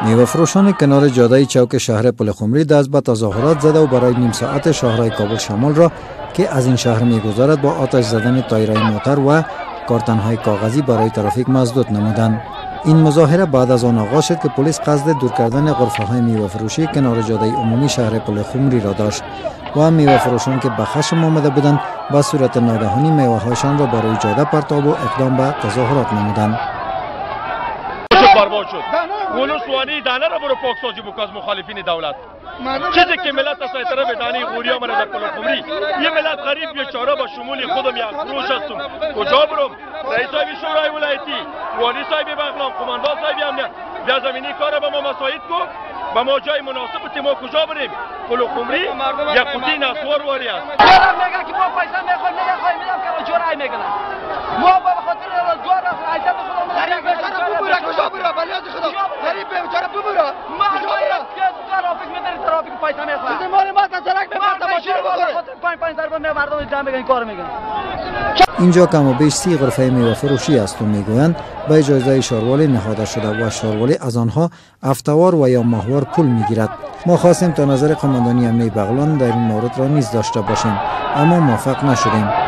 میوه فروشان کنار جاده چوک شهر پلخمری دست به تظاهرات زده و برای نیم ساعت شاهراه کابل شمال را که از این شهر میگذرد با آتش زدن تایرهای موتر و کارتنهای کاغذی برای ترافیک مسدود نمودند. این مظاهره بعد از آن آغاز شد که پلیس قصد دور کردن غرفه های میوه فروشی کنار جاده عمومی شهر پلخمری را داشت و میوه فروشان که به خشم آمده بودند به صورت ناگهانی میوه هایشان را برای جاده پرتاب و اقدام به تظاهرات نمودند. برباد شد. ولسوالی دانه را برو پاکسازی بکن از مخالفین دولت. چیزی که ملت از طرف دانه غوریا من در پلخمری، یه ملت غریب بیچاره با شمول خودم یک فروش هستم. کجا برم؟ رئیس صاحب شورای ولایتی، والی صاحب بغلان، قماندان صاحب امنیت، بیا زمینی کار به ما مساعد کو، به ما جای مناسب بده، ما کجا بریم؟ پلخمری یک قوطی نسوار واری است. میگه که ما پیسه میخوایم، نمیخوایم، میدم که جرای میگن. ما به خاطر روزگار عزت خدا غریب بیچاره ببره کجا بره؟ بلیاز خدا غریب بیچاره ببره کجا بره؟ ترافیک میداری، ترافیک پیسه میخواد. مال ما تا سرک میبرد ماشین بخوره. 5 ضربه مردم جمع میگن کار میگن. اینجا کم و بیش 30 غرفه میوه فروشی است و میگویند به اجازه شاروالی نهاده شده و شاروالی از آنها افتوار و یا ماهوار پول میگیرد. ما خواستیم تا نظر قماندانی امنیه بغلان در این مورد را نیز داشته باشیم، اما موفق نشدیم.